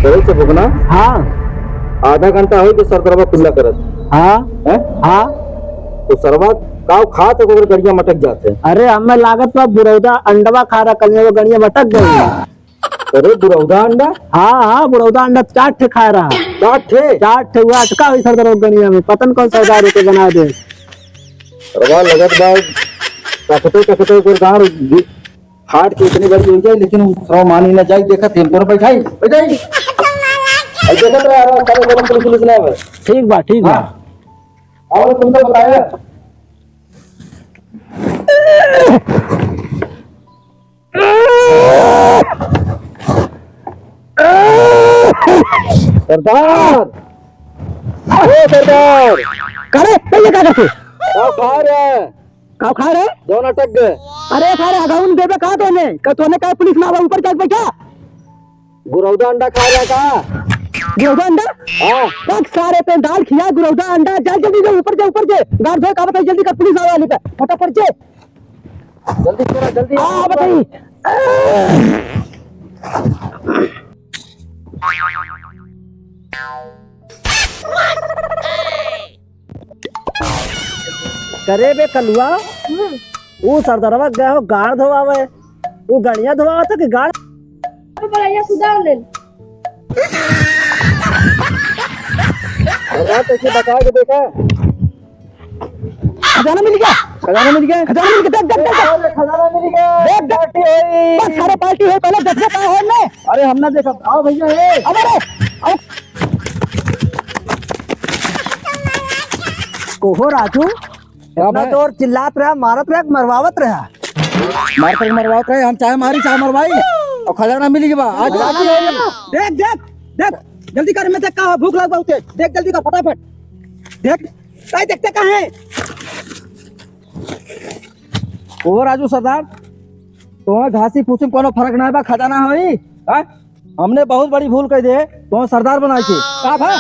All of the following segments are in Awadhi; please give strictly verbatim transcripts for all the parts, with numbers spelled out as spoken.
करे से भुगना? हाँ। आधा घंटा होई तो सरदरवा कुल्ला करत। हाँ। हैं? हाँ। तो सरवा काव खात है, ओकर गड़िया मटक जाते। अरे, हमें लागत बा बुरौदा अंडवा खा रहा, कल वो गड़िया मटक गई। अरे, बुरौदा अंडा? हाँ, हाँ, बुरौदा अंडा चार ठे खा रहा। चार ठे? चार ठे हुआ अटका हुई सरदार गड़िया में, पता न कौन सरदार के बना दे। सरवा लगत बा, कखते कखते ओकर गाँड़ फाट के इतनी बड़ी हो जाए, लेकिन उ सरवा मानी ना जाए। देखत हम तोरा बैठाई, बैठाई। अब देखत रहे, अब कल कल पुलिस, पुलिस ना आवे। ठीक बा, ठीक बा। हाँ। और तुमको बताया। सरदार, ओ सरदार। का रे, ये का करते? का खा रहे? का खा रहे? जौन अटक गए। अरे सारे, अगाउन देबे का तोने? का तोने का पुलिस ना आवा, ऊपर चढ़ बैठा? गुरौदा अंडा खा रहा का? गुरौदा अंडा? हाँ। पक सारे पे दाल खिया, गुरौदा अंडा, जा जल्दी जा, ऊपर जा, ऊपर जा। गाड़ धो, का बताई, जल्दी कर, पुलिस आवे वाली पे, फटाफट जा। जल्दी करा, जल्दी। हाँ, बताई। करे बे कलुआ, हम्म। ऊ सरदरवा गया हो गाड़ धोवावे, ऊ गड़िया धोवावत है कि गाड़? अरे बड़ा ये सुधार ले। सरदार तो इसे बता के देखा। खजाना मिल गया। खजाना मिल गया। खजाना मिल गया, देख, देख, देख, देख। अरे, खजाना मिल गया। देख, देख। पार्टी होई। बस, सारे पार्टी होई, पहले देख, देख, का है में। अरे, हम ना देखा। आओ भैया, ए। अब अरे, आओ। कोहो राजू, का इतना भाई? जोर चिल्लात रहा, मारत रहा, मरवावत रहा। मारत रहा, मरवावत रहा, हम चाहे मारी, चाहे मरवाई। और खजाना मिल गया बा। आज खजाना मिल गया। देख, देख, देख, जल्दी कर, में देख का भूख लग बहुते। देख, जल्दी कर, फटाफट। देख, काहे देखते का है? ओ राजू सरदार, तोहर घासी फूसी में कोनो फर्क ना बा, खजाना होई। हाँ? हमने बहुत बड़ी भूल कर दे, तोहर सरदार बना के। का भा?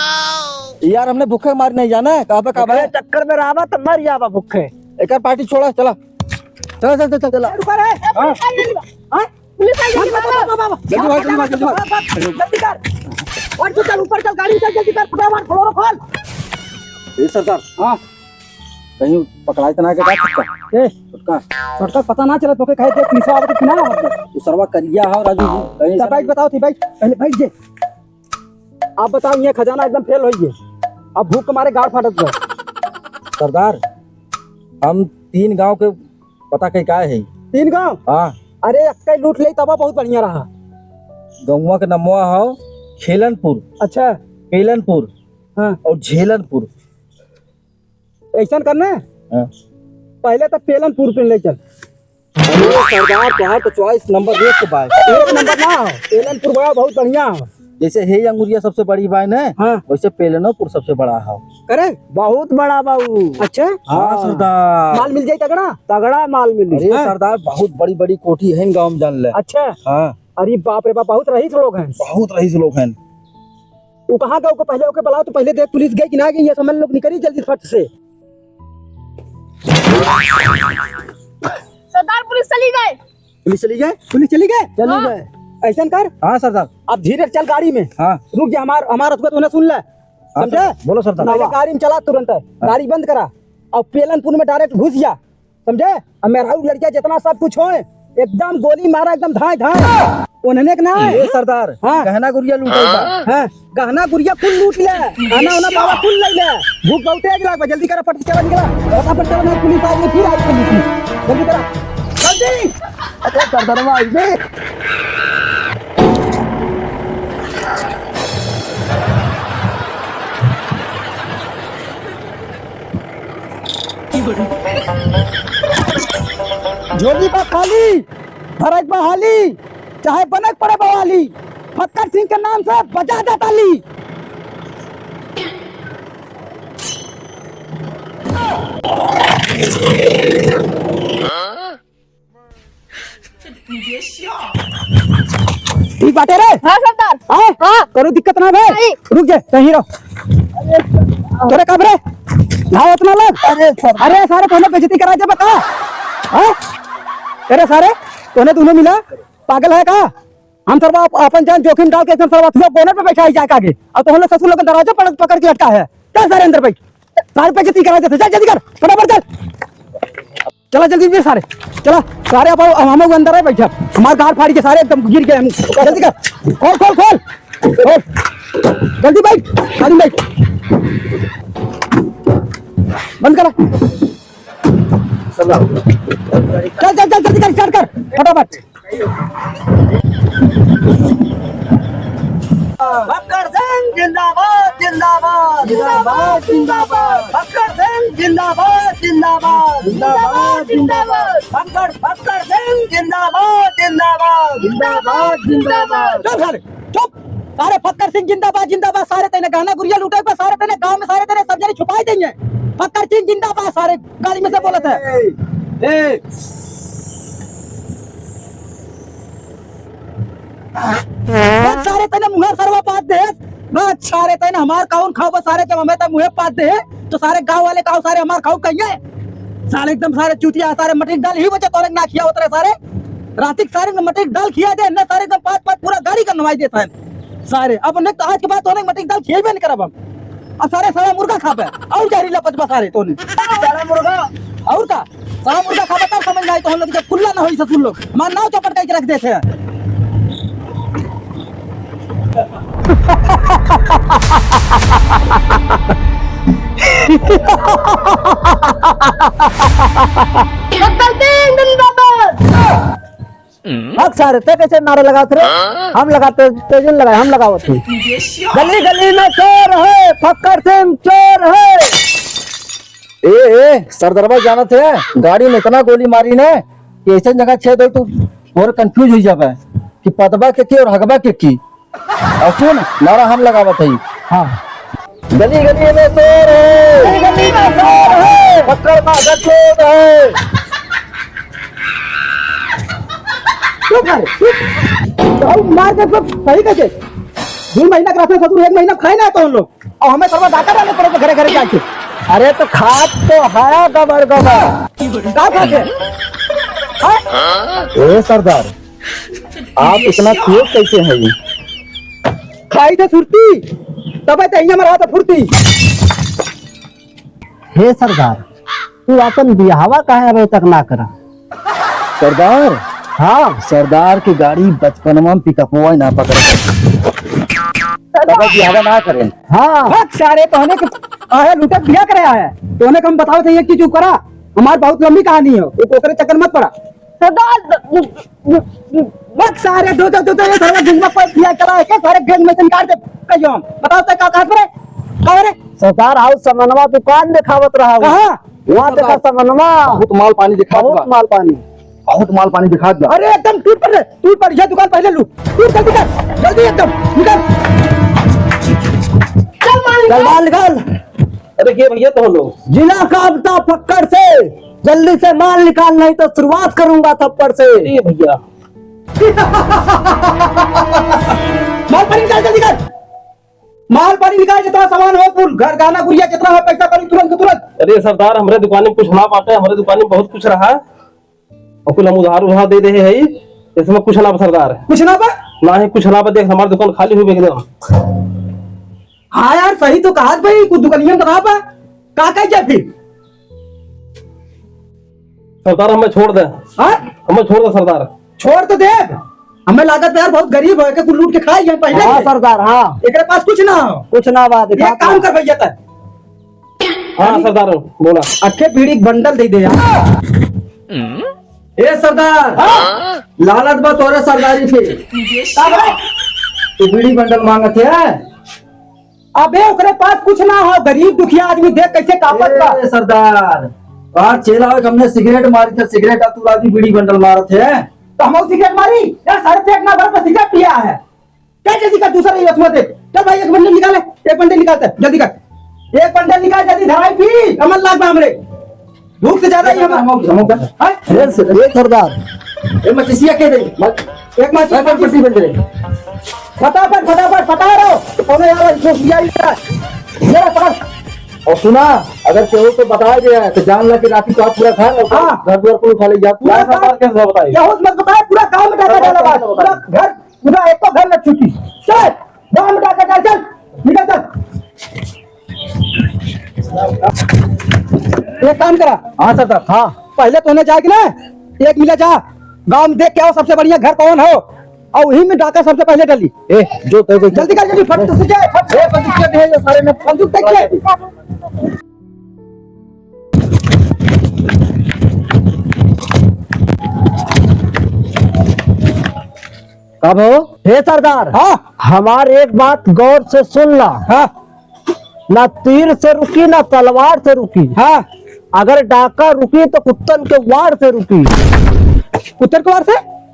यार, हमने भूखे मारी नहीं जाने, का बे, का बे? एकरे चक्कर में रहा तो मर जाबा भूखे। एकर पार्टी छोड़ा, चला। चला, चल, चल, चल, चला। रुका रे। हाँ? हाँ? पुलिस आई, जल्दी भागो। बाबा, बाबा, बाबा। जल्दी भाग, जल्दी भाग, जल्दी भाग। भाग, भाग, जल्दी कर। और तू चल, ऊपर चल, गाड़ी चल, जल्दी कर, फटाफट, बोलेरो खोल। ए सरदार। हाँ। कहीं पकड़ाई तो ना के बात छुटका? ए, छुटका। छुटका पता ना चला, तोके कहे दे, पुलिस आवत कि ना आवत? तू सरवा करिया हो राजू जी, कहीं तब से बैठ, बताओ थी, बैठ, पहले बैठ जे। आप बताओ, ये खजाना एकदम फेल होई गए, अब भूख के मारे गाड़ फाटत बा। सरदार, हम तीन गांव के पता कहीं का है? तीन गांव? हाँ। अरे, अक्का लूट ले तबा बहुत बढ़िया रहा। गौवा के नमवा हो खेलनपुर। अच्छा। पेलनपुर। हाँ। और झेलनपुर। ऐसन करना है? हाँ। पहले तो पेलनपुर पे ले चल। अरे सरदार, तोहार तो choice number एक के बा। एक नंबर ना हो, पेलनपुर बड़ा बहुत बढ़िया हो। जैसे हे अंगुरिया सबसे बड़ी बा ने, हाँ। वैसे पेलनपुर सबसे बड़ा हो। करे? बहुत बड़ा बाबू। अच्छा? हाँ, हाँ। सरदार। माल मिल जाई तगड़ा? तगड़ा माल मिली। अरे हाँ। सरदार, बहुत बड़ी बड़ी कोठी है गाँव में, जान ले। अच्छा। हाँ। अरे बाप रे बाप, बहुत रईस लोग हैं। बहुत रईस लोग हैं। वो कहाँ का, ओके पहले ओके बुलाओ तो पहले देख पुलिस गई कि ना गई, ये समझ लोग निकली जल्दी फट से। सरदार पुलिस चली गए। पुलिस चली गए? पुलिस चली गए? चली हाँ। गए। ऐसन कर। हाँ सरदार। अब धीरे से चल गाड़ी में। हाँ। रुक जा, हमार, हमार अथुआ तो ना सुन ले। हाँ समझे? सरदार। बोलो सरदार। पहले गाड़ी में चला तुरंत। हाँ। गाड़ी बंद करा। अब पेलनपुर में direct घुस जा। समझे? अब मेहरारू लड़किया जितना सब कुछ होए, एकदम गोली मारा, एकदम धाए धाए। उन्हने के ना है। ए सरदार, हाँ। गहना गुरिया लूटल बा। हाँ, गहना गुरिया कुल लूट ले, खाना उना बाबा कुल ले ले। भूख बहुत तेज लाग बा, जल्दी करा, फट से चला निकला। फटाफट चला, नहीं पुलिस आ गई, फिर आई पुलिस। जल्दी करा, जल्दी। अरे सरदारवा आई बे। झोली बा खाली, भरत बा हाली, चाहे बनक पड़े बवाली, फक्कर सिंह के नाम से बजा दे ताली। ठीक बाटे रे। हाँ सरदार। हाँ? हाँ। करो दिक्कत ना बे। नहीं। रुक जा, कहीं रहो। तोरे कब रे? घाव इतना लग? अरे सर। अरे सारे, तूने बेइज्जती करा जब बता। हाँ? अरे सारे, तूने दोनों मिला? पागल है का? हम सरवा आप-, अपन जान जोखिम डाल के एकदम सरवा लोग गोनर पे बैठा ही जाए आगे। और तो हम लोग ससुर लोग के दरवाजा पकड़, पकड़ के लटका है। चल सारे अंदर बैठ। सारे पे जितनी करा देते, चल जल्दी कर, फटाफट चल। चला जल्दी भी सारे, चला सारे अब हम, हम अंदर है बैठा। हमार गाड़ फाड़ी के सारे एकदम गिर गए हम। जल्दी कर, खोल, खोल, खोल, खोल। जल्दी बैठ, आदमी बैठ। बंद करा। चल, चल, चल, जल्दी कर, start कर, फटाफट। फक्कर सिंह जिंदाबाद, जिंदाबाद। जिंदाबाद, जिंदाबाद। फक्कर सिंह जिंदाबाद, जिंदाबाद। जिंदाबाद, जिंदाबाद। फक्कर, फक्कर सिंह जिंदाबाद, जिंदाबाद। जिंदाबाद, जिंदाबाद। चुप सारे, चुप। सारे फक्कर सिंह जिंदाबाद, जिंदाबाद। सारे तैने गहना गुरिया लूटे पे, सारे तैने गांव में, सारे तैने सब जने छुपाई देंगे। फक्कर सिंह जिंदाबाद, सारे गाड़ी में से बोलत है। ए। बस सारे तैने मुँहे सरवा पात दे। बस सारे तैने हमार काउन खाओ, बस सारे जब हमें तब मुँहे पात दे, तो सारे गाँव वाले काओ सारे हमार खाओ कहिए। सारे एकदम सारे चूतिया, सारे मटिक डाल ही बचे तोरे ना खिया उतरे सारे। रातिक सारे मटिक डाल खिया दे, न सारे एकदम पाँच पाँच पूरा गाड़ी का नवाई देता है। सारे, अब उन्हें तो आज के बाद तो उन्हें मटिक दाल खिएबे नहीं करब हम। अब सारे सड़ा मुर्गा खाबे, और जहरीला पचबा सारे तोने। सड़ा मुर्गा? और का? सड़ा मुर्गा खाबे तब समझ में आई तो हम लोग जब कुल्ला ना होई ससुर लोग। मार नाव चौपट करके रख देते हैं। भक्तल सिंह जिंदाबाद। हक सारे, ते कैसे नारा लगावत रे? हाँ? हम लगाते, ते जिन लगाए, हम लगावत ही। गली गली में चोर है, फक्कर सिंह चोर है। ए, ए, सरदरवा जानत है, गाड़ी में इतना गोली मारी ने कि ऐसे जगह छेद होई तू और confuse हो जाबे कि पदबा के की और हगबा के की। और सुन, नारा हम लगावत हई। हाँ। गली गली में शोर है। गली गली में शोर है। फक्कर मादरचोद है। चुप है, चुप। तो मार के तो सही कहे। दो महीना के राशन ससुर एक महीना खाए ना तो हम लोग। और हमें सरवा डाका डाले पड़े तो घरे घरे जाके। अरे तो खात तो है गबड़ गबड़। का खाते? हाँ? ए सरदार, आप इतना तेज कैसे हैं? खाई थे सुरती, तबे तो यहीं हमारा हाथ फुर्ती। हे सरदार, तू अपन बियाहवा काहे अबे तक ना करा? सरदार? हाँ। सरदार की गाड़ी बचपनवा में पिकअपवा ही ना पकड़े। तब बियाहवा ना करें। हाँ। हट सारे, तोहने के आहे लूटत बिया करे आहे। तोहने के हम बतावत है एक चीज करा, हमार बहुत लंबी कहानी है, ओकरे चक्कर मत पड़ा। सरदार, द-, द-, द-, द-, बक सारे, दो, दो, दो, दो, ये सारे गंजवा पर दिया चला है, क्या सारे गंज में से निकाल दे, कहियो हम। बताओ तो का, कहाँ पर है? कहाँ पर है? सरदार, आओ समनवा दुकान दिखावत रहा हूँ। कहाँ? वहाँ देखा समनवा। बहुत माल पानी दिखात बहुत बा। माल पानी। बहुत माल पानी दिखात बा। अरे एकदम टूट पड़ रहे, टूट पड़, ये दुकान पहले लूट, टूट जल्दी कर, जल्दी एकदम निकाल। चल माल निकाल। चल माल निकाल। अरे ये भैया तो लो। जिला कांपता फक्कड़ से, जल्दी से माल निकाल, नहीं तो शुरुआत करूंगा थप्पड़ से। अरे भैया। माल पानी निकाल, जल्दी कर। माल पानी निकाल, जितना सामान हो, कुल घर गहना गुरिया जितना हो, पैसा कौड़ी तुरंत के तुरंत। अरे सरदार, हमरे दुकान में कुछ ना बाटे, हमरे दुकान में बहुत कुछ रहा। और कुल हम उधार उधार दे दे है, इसमें कुछ ना बा सरदार। कुछ ना बा? ना ही कुछ ना बा, देख हमार दुकान खाली हुई एकदम। हाँ यार, सही तो कहा भाई, कुछ दुकानिया में तो ना बा। का कह जाए फिर? सरदार हमें छोड़ दे। हाँ? हमें छोड़ दे सरदार। छोड़ तो दे। हमें लागत यार बहुत गरीब है, के कुल लूट के खाई है पहले हाँ से। सरदार, हाँ। एकरे पास कुछ ना हो। कुछ ना बात, एक काम कर भैया तै। हाँ सरदार, बोला। अखे बीड़ी के बंडल दे दे यार। ए सरदार, हाँ? लालच बा तोरे सरदारी पे। का बा? तू बीड़ी बंडल मांगत है? अबे ओकरे पास कुछ ना हो, गरीब दुखिया आदमी देख कैसे कांपत बा। ए सरदार, बाहर चेला हो, हमने सिगरेट मारी थे, सिगरेट आ तू आदमी बीड़ी बंडल मारत है। तो हम सिगरेट मारी? यार सारे पेट ना भर पर सिगरेट पिया है। चल जल्दी कर, दूसरा ये अथवा दे। चल भाई, एक बंडल निकाले, एक बंडल निकालते, जल्दी कर। एक बंडल निकाल, जल्दी धराई पी, कमल लाग बा हमरे। भूख से ज्यादा ही हम हम, हम, हाँ? ए, ए, सरदार। ए, मचिसिया के दे, मत, एक माचिस, एक पट्टी बंद दे। फटाफट, फटाफट, फटा रहो। कौनो यार, इसको किया ही क्या? ये रहा, पकड़। और सुना, अगर केहू को बताया गया है, तो जान ला कि राती को आप पूरा घर और हाँ। घर द्वार को उठा ले जा। पूरा गाँव सरकार कैसे बताए? क्या हो, मत बताए, पूरा गाँव में डाका डाला बात। पूरा घर पूरा एक तो घर में छुट्टी। चल, गाँव में डाका डाल, चल, निकल चल। एक काम करा। हाँ सरदार, हाँ। पहले तोने जाए कि ना, एक मिला जा, गाँव में देख के आओ सबसे बढ़िया घर कौन हो, और वही में डाका सबसे पहले डाली। ए, जो, जो, जो, जल्दी कर, जल्दी, फट से जाए, फट से। ए, बंदूक क्या है ये सारे में? बंदूक देख के। कब हो? हे सरदार, हाँ। हमार एक बात गौर से सुन ला। हाँ। ना तीर से रुकी, ना तलवार से रुकी। हाँ। अगर डाका रुकी तो कुत्तन के वार से रुकी। कुत्तन के वार से?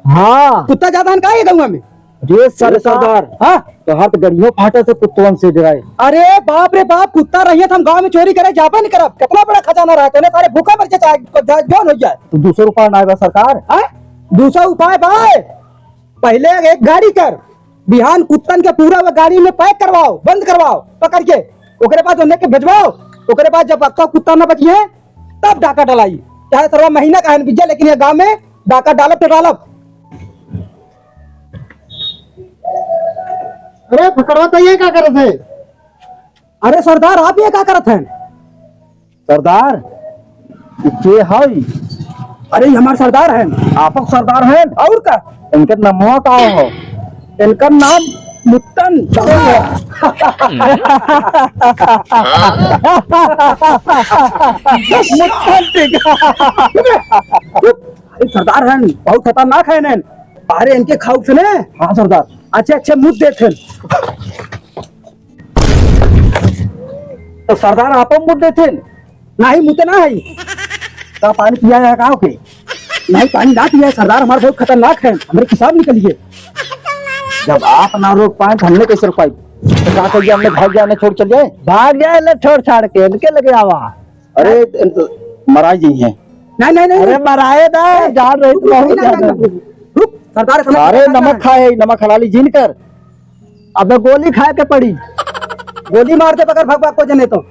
हाँ। कुत्ता ज्यादा हन का ये गौवा में? अरे सरदार, सरदार। हाँ। तो हाथ गड़ियों फाटे से कुत्तवन से डराए। अरे बाप रे बाप, कुत्ता रहिए तो हम गाँव में चोरी करे जाबे नहीं करब। कितना बड़ा खजाना रहा, तोने सारे भूखा मर जाए, चाहे जा-, जौन हो जाए। तो दूसरा उपाय ना बा सरकार? हाँ? दूसरा उपाय बा? पहले एक गाड़ी कर, बिहान कुत्तन के पूरा वो गाड़ी में पैक करवाओ, बंद करवाओ पकड़ के, ओकरे बाद उन्हें के भेजवाओ, ओकरे बाद जब पक्का कुत्ता ना बचिए तब डाका डलाई, चाहे सरवा महीना का है न बीत जाए, लेकिन ये गाँव में डाका डालब तो डालब। अरे फकड़वा तो ये का करत है? अरे सरदार, आप ये का करत हैं? सरदार, ई के हई? अरे, ई हमार सरदार हैं। आपक सरदार हैं? और का? इनकर नमवा का हो? इनकर नाम मुत्तन। मुत्तन टिका। अरे, सरदार हैं, बहुत खतरनाक हैं। अरे, इनके खाऊ से ने? हाँ सरदार। अच्छे, अच्छे मुँह देते हैं। तो सरदार आपन मुँह देते हैं? नाही, मुँह तो ना है। का पानी पिया है का ओके? नहीं, पानी ना पिया है सरदार, हमारे बहुत खतरनाक है, हमरे पेशाब निकलिए। जब आप ना रोक पाए तो हमने कैसे रोक पाई? तो का कहिए, हमने भाग जाए, छोड़ चल जाए? भाग जाए ले छोड़ छाड़ के, इनके लगे आवा। अरे, इन तो मराई जी हैं। नहीं, नहीं, नहीं, अरे, नहीं। मराए ना, अरे, जान रही तो नहीं, बहुत नहीं, ज्यादा। नहीं, नहीं। रुक, सरदार, समझ अरे, में नमक खाए, नमक हलाली जीन कर। अबे गोली खाए के पड़ी। गोली मार दे बगैर भग भाग को जने तो।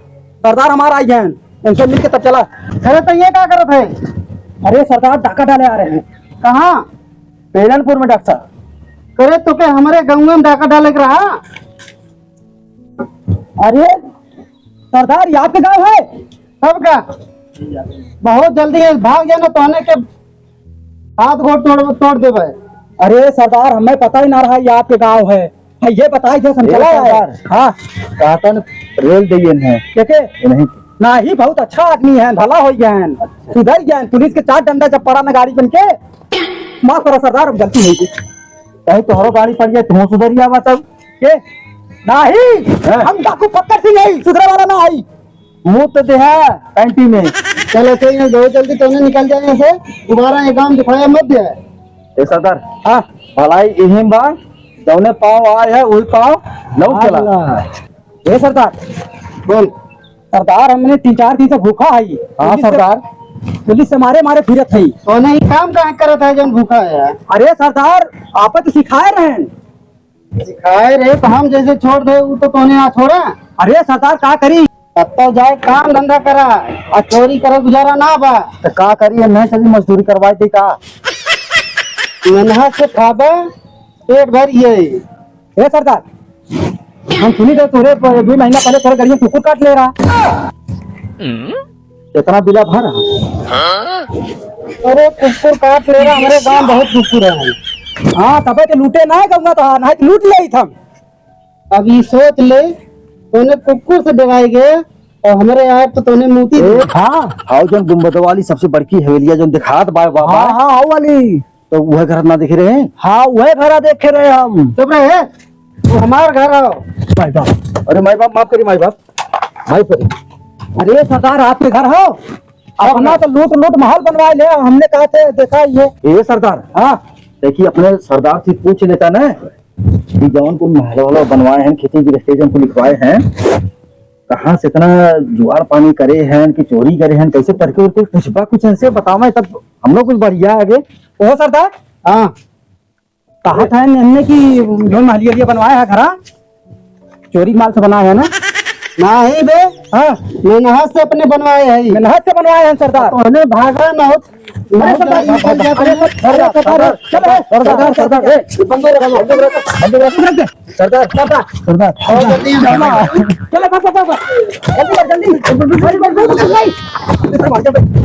सरदार हमारा आई हैं, इनसे मिल के तब चला। अरे, तो ये का करत है? अरे, सरदार डाका डाले आ रहे हैं। कहाँ? पेरनपुर में डॉक्टर साहब। अरे, तो के हमारे गाँव में डाका डाले के रहा? अरे सरदार, ये आपके गाँव है? तब का? बहुत जल्दी है, भाग जाना, तोहने के हाथ गोड़ तोड़, तोड़ देबे। अरे सरदार, हमें पता ही ना रहा ये आपके गाँव है। हाँ, ये बताई दे, हम ए चला आए। सरदार। हाँ। कहतन रेल दइयन है। के के? ये नहीं। नाही, बहुत अच्छा आदमी है, भला हो गया है, सुधर गया है। पुलिस के चार डंडा जब पड़ा ना गाड़ी बन के, माफ करो सरदार, हम गलती हो गई। कहीं तोहरो गाड़ी पड़ जाए, तुम सुधर जावा तब। के? नाही, हाँ। हम डाकू फक्कड़ सिंह हई, सुधरे वाला ना हई। मुँह तो देहा पैंटी में। चलो, ठीक है, बहुत जल्दी तोने निकल जाए यहाँ से, दोबारा ये काम दिखाया मत दे। ए सरदार, हाँ। भलाई इही बा, जौने पाँव आए है, वही पाँव लौट चला। अल्लाह। ए सरदार, बोल। सरदार, हमने तीन चार दिन से भूखा है। हाँ पुलिस से, सरदार। पुलिस से मारे मारे फिरत है। तोने ई काम काहे करत है जौन भूखा है? अरे सरदार, आप तो सिखाए रहे। सिखाए रहे तो हम जैसे छोड़ दे, वो तो तोने ना छोड़ा। अरे सरदार, का करी? तब तो जाए काम धंधा करा, और चोरी करे गुजारा ना बा। तो का करी, हम नहीं चली मजदूरी करवाए दे का? मेहनत से खाबा, पेट भर ये। ए सरदार, हम सुनी थे तोरे प-, दो महीना पहले तोरे गड़िया कुकुर काट ले रहा। इतना बिला भर। अरे कुकुर काट ले रहा, हमारे गांव बहुत कुकुर है। हाँ, तबे तो लूटे ना है गंगा तो, नहीं तो लूट ले थम। अब ये सोच ले, तोने कुकुर से डराए गए और हमारे यार तो तोने मूती दी। ए, हाँ। हाउ जौन गुम्बदो वाली सबसे बड़की हवेलिया जौन दिखात बा बाबा। हाँ, हाँ, हाउ वाली। तो वह घर ना देखे रहे? हाँ, वह घर देखे रहे हम। चुप रहे, वो हमार घर हो। माई बाप। अरे माई बाप, माफ करी माई बाप, माफ करी। अरे सरदार, आपके घर हो? अपना तो लूट लूट महल बनवा ले, हमने कहा थे देखा ये। ए सरदार। हाँ। देखिए, अपने सरदार से पूछ लेता ना कि जौन कुल महल वाला बनवाए हैं, खेती गृहस्थी जौन कुल लिखवाए हैं, कहाँ से इतना जुगाड़ पानी करे हैं कि चोरी करे हैं, कैसे करके उनके कुछ बा, कुछ ऐसे बतावा, तब हम लोग कुछ बढ़िया आगे। ओहो सरदार। हाँ। कहा था इनने कि जौन महलिया लिया बनवाया है घरा, चोरी माल से बनाया है ना? नहीं बे। हाँ। मेहनत से अपने बनवाए है। मेहनत से बनवाए हैं सरदार। तो हमें भागा ना हो, अरे सरदार, अरे सरदार, सरदार, सरदार, सरदार, ए, बंदूक रखो, बंदूक रखो, बंदूक रखो। सरदार, सरदार, सरदार। चलो, भाग, भाग, भाग। जल्दी कर, जल्दी। जल्दी कर, जल्दी कर।